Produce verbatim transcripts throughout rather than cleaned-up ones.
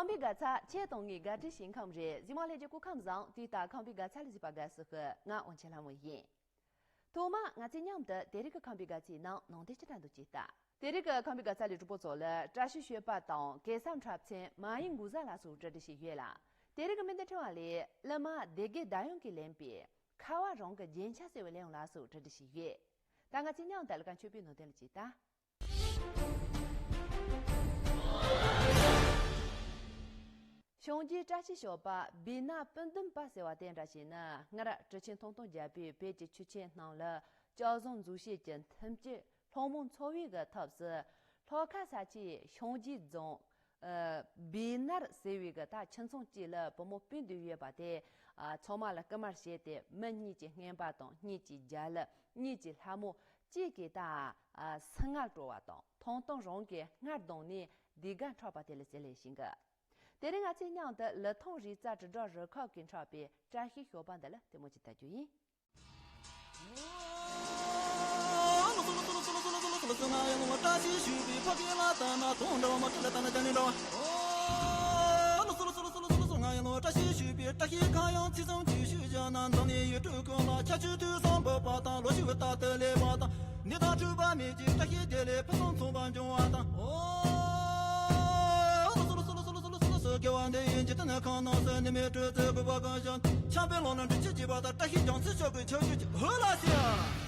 ཁམས་པའི་དགའ་ཚལ་ཁྱེད་དང་ངའི་དགའ་སྤྲོའི་ཞིང་ཁམས་རེད། གཟིགས་མོ་ལྷན་རྒྱས་སྐུ་ཁམས་བཟང་། དུས་ལྟར་ཁམས་པའི་དགའ་ཚལ་ལ་གཟིགས་པ་དགའ་བསུ་ཞུ། ང་དབང་ཆེན་ལྷ་མོ་ཡིན། ཐོག་མར་ང་ཚོས་མཉམ་དུ་དེ་རིང་གི་ཁམས་པའི་དགའ་ཚལ་ནང་ནང་དོན་ཅི་འདྲ་འདུག་ཅེས་ལྟ། དེ་རིང་གི་ཁམས་པའི་དགའ་ཚལ་ལས་གྲུབ་པ་ཚོ་ལ་བཀྲ་ཤིས་ཞོལ་པ་དང་གེ་སར་འཁྲབ་ཚན་མ་ཡིན་འགུག་ཟ་ལ་སོགས་གྲ་སྒྲིག་བྱས་ཡོད་ལ། དེ་རིང་གི་སྨན་དོན་ཕྲེང་བ་ལས་གླུ་མ་སྡེ་དགེ་ཟླ་ཡང་གིས་ལེན་པའི་ཁ་བ་རང་གི་རྒྱན་ཆ་ཟེར་བའི་གླུ་དབྱངས་ལ་སོགས་གྲ་སྒྲིག་བྱས་ཡོད། ད་ང་ཚོས་མཉམ་དུ་གླུ་གར་མཆོད་པའི་ནང་དོན་ལ་གཟིགས་ལྟ། གཞུང་རྒྱུད་བཀྲ་ཤིས་ཞོལ་པ་བི་ན་སྤུན་བདུན་པ་ཟེར་བ་དེ་འདྲ་ཞིག་ནི། སྔར་ཁྲི་ཆེན་ཐོང་ཐོང་རྒྱལ་པོས་བོད་ཀྱི་ཆོས་ཆེན་རྣམས་ལ་སྐྱབས་བཟང་མཛོད་བཞི་གི་མཐུན་རྐྱེན་ལྷ་མོ་འཚོ་བའི་གི་ཐབས་སུ་ལྷོ་ཁ་ས་ཆའི་གཞུང་རྒྱུད་རྫོང་ཨ་བི་ནར་ཟེར་བའི་གི་ད་ཁྱིམ་ཚང་གཅིག་ལ་བུ་མོ་སྤུན་བདུན་ཡོད་པ་དེ། ཨ་ཚང་མ་ལ་སྐུལ་མ་བྱས་ཏེ། མི་གཉིས་ཀྱིས་རྔན་པ་དང་། གཉིས་ཀྱིས་རྒྱ་གླུ། གཉིས་ཀྱིས་ལྷ་མོ། གཅིག་གིས་ད་ཨ་སྲིན་མངལ་བཀྲོལ་བ་དང་། ཐོང་ཐོང་རང་གིས་མངལ་གདུང་ནས་ཟློས་གར་འཁྲབ་པ་དེ་ལ་རྩིས་ལེན་བྱེད་གི། དེ་རིང་ང་ཚོས་མཉམ་དུ་ལི་ཐང་རི་རྩ་དྲིལ་བསྒྲགས་རུ་ཁག་གིས་འཁྲབ་པའི་བཀྲ་ཤིས་ཞོལ་པ་འདི་ལ་ལྟད་མོ་ཅིག་ལྟ་རྒྱུ་ཡིན། དགེ་བ་འདི་ཡིན་གྱི་དེ་ནི་ཁོང་ནང་སོ་ནི་མེད་སྤྲོས་ཚེ་དགུ་པ་གང་ཞིང་ཆང་པའི་ལོ་ན་འདྲི་ཆི་བྱེད་པ་དང་བཀྲ་ཤིས་རྒྱང་ཚུལ་ཤོག་གི་ཆོས་བརྒྱུད་ཀྱི་ཧུ་ལ་ཤི།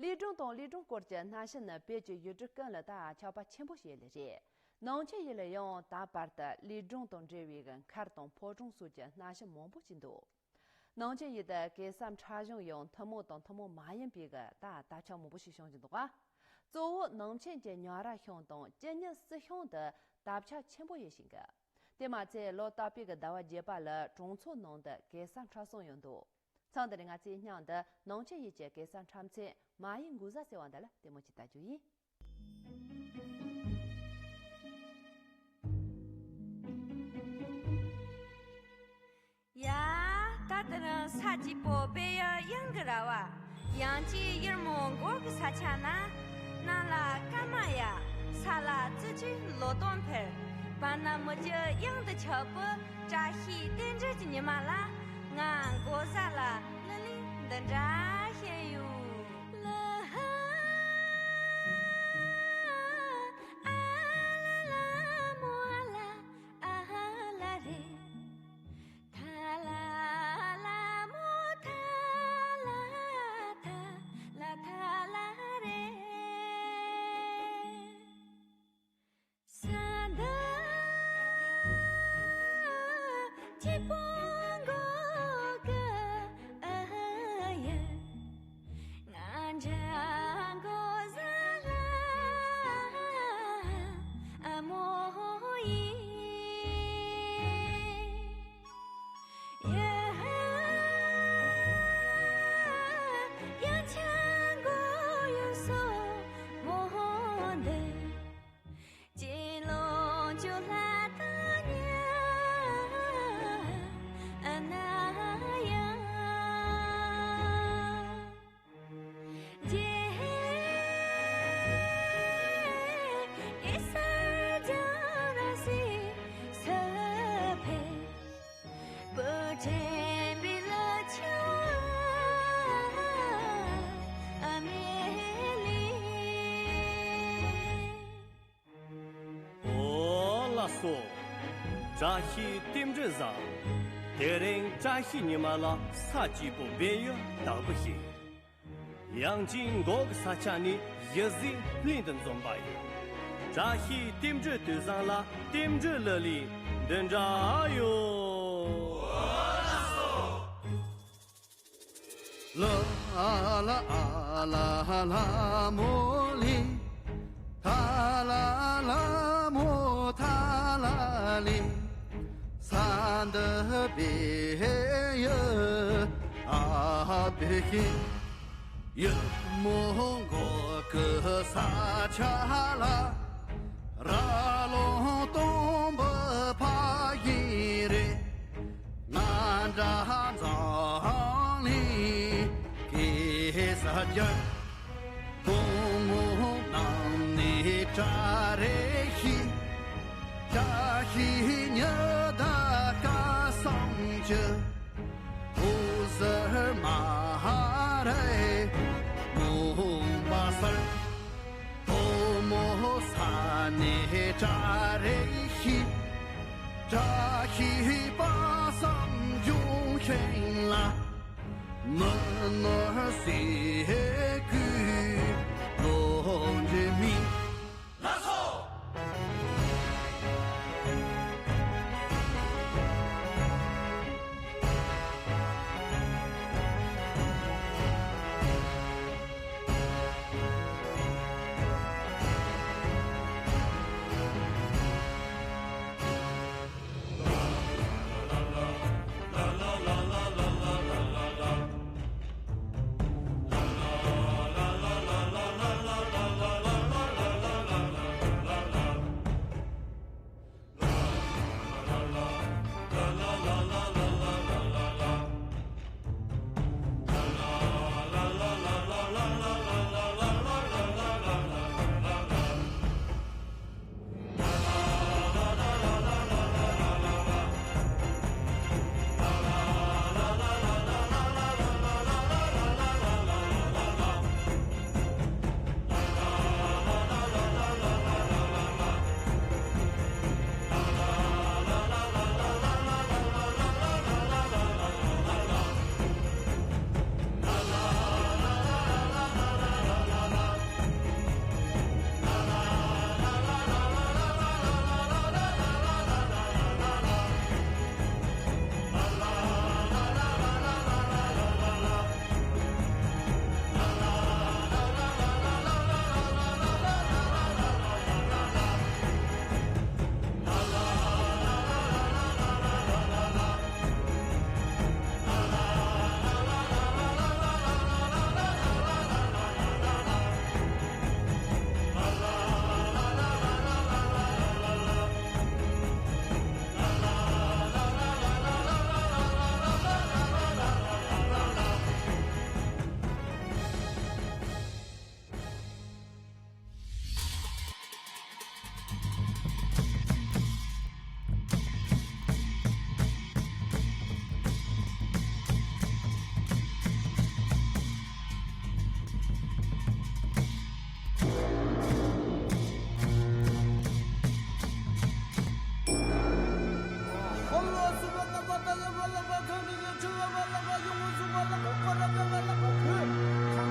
ཀླུ་སྒྲུང་དང་ཀླུ་སྒྲུང་སྐོར་གྱི་གནའ་ཤུལ་ནི་བོད་ཀྱི་ཡུལ་གྲུ་ཀུན་ལ་ད་ཁྱབ་པ་ཆེན་པོ་ཞིག་ལ་རེད། ནང་ཆེན་ཡུལ་ལ་ཡང་ད་བར་དུ་ཀླུ་སྒྲུང་དང་འབྲེལ་བའི་མཁར་དང་ཕོ་བྲང་སོགས་ཀྱི་གནའ་ཤུལ་མང་པོ་ཞིག་འདུག་ནང་ཆེན་ཡུལ་དུ་གེ་སར་འཁྲབ་གཞུང་ཡང་ཐུན་མོང་དང་ཐུན་མོང་མ་ཡིན་པའི་གི་ད་དར་ཁྱབ་མང་པོ་ཞིག་བྱུང་ཡོད་འདུག་ག་གཙོ་བོ་ནང་ཆེན་གྱི་ཉང་ར་ཤང་དང་སྤྱི་གཉེར་སྲིད་ཤང་དུ་དར་ཁྱབ་ཆེན་པོ་ཡོད་བཞིན་གི་དེ་མ་ཚད་ལོ་རྟག་པའི་གི་ཟླ་བ་བརྒྱད་པ་ལ་གྲོང་ཚོ་ནང་དུ་གེ་སར་འཁྲབ་གསུམ་ཡང་འདུག་མཚམས་འདིར་ང་ཚོས་སྙིང་འདི་ནང་ཆེན་ཡུལ་གྱི་གེ་སར་འཁྲབ་མཚན་མ་ཡིན་མགུར་བཟང་ཟེར་བ་འདི་ལ་ལྟད་མོ་ཅིག་ལྟ་རྒྱུ་ཡིན། ཡ། ད་དེ་རིང་ས་སྐྱིད་པོ་དཔེ་ཡག་ཡངས་གི་ར་བ། ཡང་ཅིག་ཡུར་མོ་འགོག་གི་ས་ཆ་ན། གནམ་ལ་སྐར་མ་ཡག་ས་ལ་རྩི་ཅིག་ལོ་སྟོན་འཕེལ། བར་ན་མི་རྒྱུ་གཡང་དུ་ཁྱབ་པའི་བཀྲ་ཤིས་རྟེན་འབྲེལ་གྱི་ཉི་མ་ལ། ང་མགོ་བཟའ་ལ་གླུ་ལེན་འདི་འདྲ་བཤད་ཡོད། ལ་ཧ། ཨ་ལ་ལ་མོ་ཨ་ལ་ཨ་ལ་རེད། ཐ་ལ་ལ་མོ་ཐ་ལ་ཐ་ལ་ཐ་ལ་རེད། ས་མཐའ་སྐྱིད་པོ་འགོག་གི་ཨ་ཡ། ང་འཇའ་འགོ་ཟ་ལ་ཨ་མོ་ཡིན། ཡ་ཧ། ཡ་ཆ་འགོ་ཡོང་སོ་མོ་འདི། ཅི་ལོ་ཅོ་ལྷ་ད་ཉ་ཨ་ན་ཡ། ཇེ་ཨེ་ས་ཇ་ར་སི་ བཀྲ་ཤིས་རྟེན་འབྲེལ་བཟང་། དེ་རིང་བཀྲ་ཤིས་ཉི་མ་ལ་ས་སྐྱིད་པོ་བལ་ཡུལ་དག་པོ་ཞིག། ཡང་ཅིན་མགོ་གི་ས་ཆ་ནས་ཡི་ཟི་ལྷིང་དུ་འཛོམས་པ་ཡིན། བཀྲ་ཤིས་རྟེན་འབྲེལ་དུས་བཟང་ལ་རྟེན་འབྲེལ་ལ་ལི་འདི་འདྲ་ཡོད། ལ་ཨ་ལ་ཨ་ལ་ལ་མོ་ལི། ཐ་ལ་ལ་མོ་ཐ་ལ་ལི། ས་འདི་བེ་ཡ་ཨ་བེ་ཧི། ཡི་མོ་མགོ་གི་ས་ཆ་ལ། ར་ལོང་སྟོང་པ་ཕ་ཡིན་རེད། ང་འདྲ་འཛམ་གླིང་གེ་སར་རྒྱལ། དགོང་མོ་ནང་ནས་གྲ་རེ་ཤི། བཀྲ་ཤིས་ཉི་ཟླ་སྐལ་བཟང་གི། འུ་ཟེར་མ་རེད་མུན་པ་སེལ། དགོང་མོ་ས་ནས་གྲ་རེ་ཤི། བཀྲ་ཤིས་པ་སངས་འབྱུང་ཤིང་ལ། མི་ནོར་ཟས་གོས་ལོངས་སྤྱོད་མེད། ལགས་སོ། ས་དུ་བ་ལ་ག་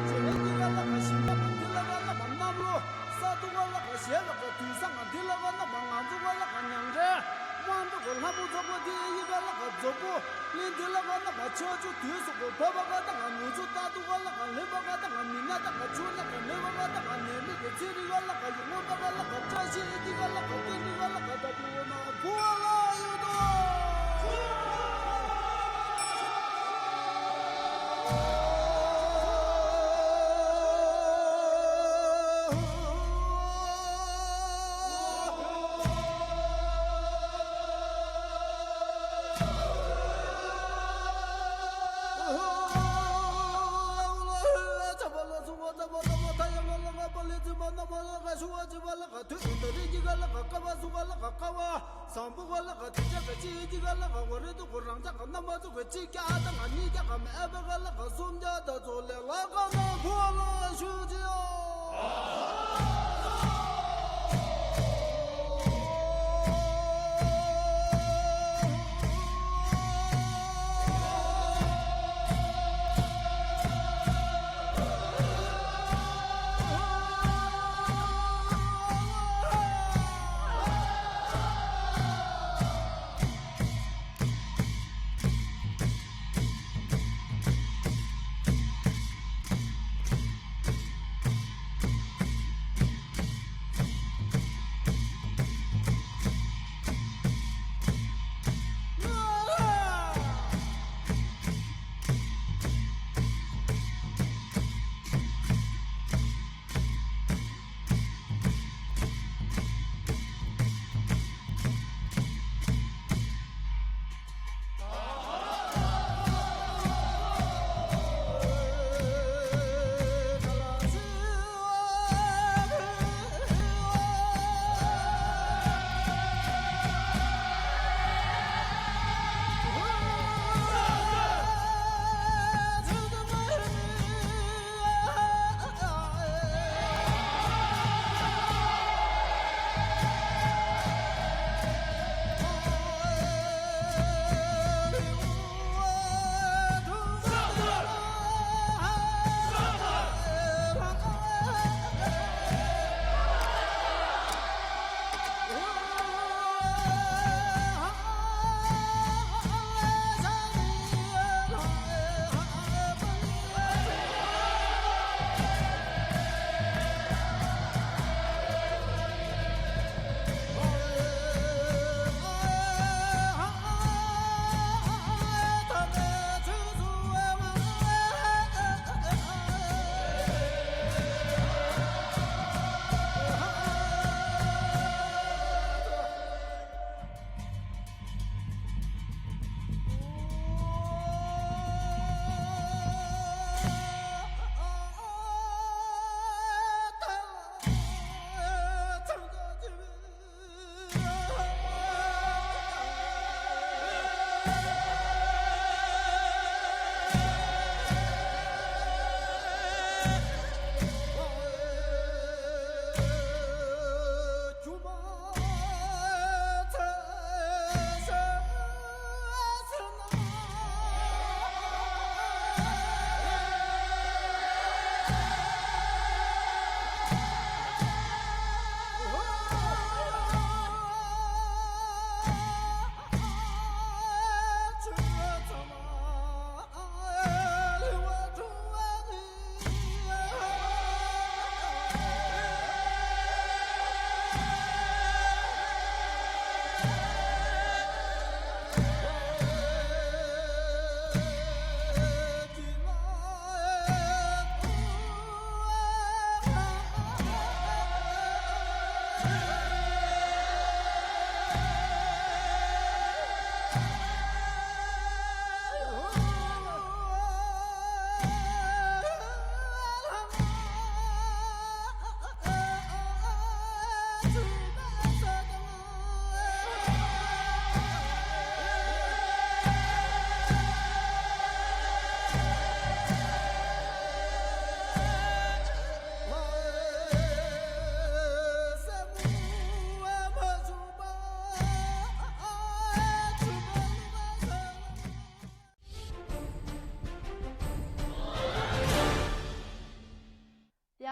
ཞེ་ལ་ག་དུས་སང་ང་འདི་ལ་བ་ན་བ་གནམ་ལོ། ས་དུ་བ་ལ་ག་ཞེ་ལ་ག་དུས་སང་ང་འདི་ལ་བ་ན་བ་ང་ཚོ་བ་ལ་ག་ཉང་རེ། དབང་འགྲོ་གི་ལྷ་མོ་རྫོགས་པ་འདི་ཡི་ག་ལ་ག་རྫོགས་པོ། གླིང་འདི་ལ་བ་ན་བ་ཆ་ཆུ་དུས་སུ་གོ་བ་བ་ག་ད་ང་ནུ་ཚོ་ད་དུ་བ་ལ་ག་ལེ་བ་ག་ད་ང་མི་ན་ད་ག་ཆུ་ལ་ག་ལེ་བ་ག་ད་ང་ནེ་མི་གི་ཚེ་རི་ག་ལ་ག་ཡི་མོ་བ་ག་ལ་ག་བཀྲ་ཤིས་འདི་ག་ལ་ག་ཏེ་འདི་ག་ལ་ག་ད་དུ་བ་ན་བུ་བ་ལ་ཡོད་དོ། བཟང་པོ་ག་ལ་ག་དེ་འདྲ་གཅིག་ག་ལ་ག་ཀ་བ་ག་ལ་ག་ཨོ་རེ་དུ་གོ་རང་ཅག་ག་རྣམ་པ་ཚོ་ག་གཅིག་ཀྱང་ཨ་ད་ང་གཉིས་ཀྱང་ག་མེད་ཨ་བ་ག་ལ་ག་གསུམ་ཀྱང་ད་ཚོ་ལས་ལ་ག་ན་བུ་ལ་ཞུ་ཅི་ཨ།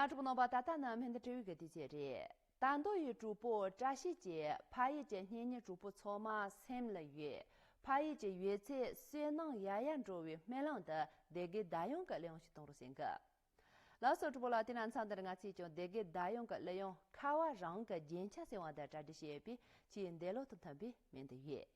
གྲོགས་པོ་རྣམ་པ། ད་ལྟ་ནི་སྨན་བདེ་འབྲེལ་ཡོད་ཀྱི་དུས་ཚོད་རེད། ད་མདོ་ཡི་གྲོགས་པོ་བཀྲ་ཤིས་ཀྱིས་ཕ་ཡུལ་གྱི་གཉེན་ཉེ་གྲོགས་པོ་ཚང་མ་སེམས་ལ་ཡོད། ཕ་ཡུལ་གྱི་ཡོད་ཚད་བསོད་ནམས་ཡར་ཡར་འགྲོ་བའི་སྨོན་ལམ་དུ་སྡེ་དགེ་བདག་ཡོན་གྱི་གླུ་དབྱངས་ཤིག་གཏོང་རོགས་ཟེར་གི། ལགས་སོ་གྲོགས་པོ་ལགས། དེ་ན་མཚམས་འདིར་ང་ཚོས་ཀྱང་སྡེ་དགེ་བདག་ཡོན་གྱི་གླུ་དབྱངས་ཁ་བ་རང་གི་རྒྱན་ཆ་ཟེར་བ་འདི་གྲ་སྒྲིག་བྱས་ཡོད་པས་ཁྱེད་འདོད་བློ་དང་མཐུན་པའི་སྨོན་འདུན་ཡོད།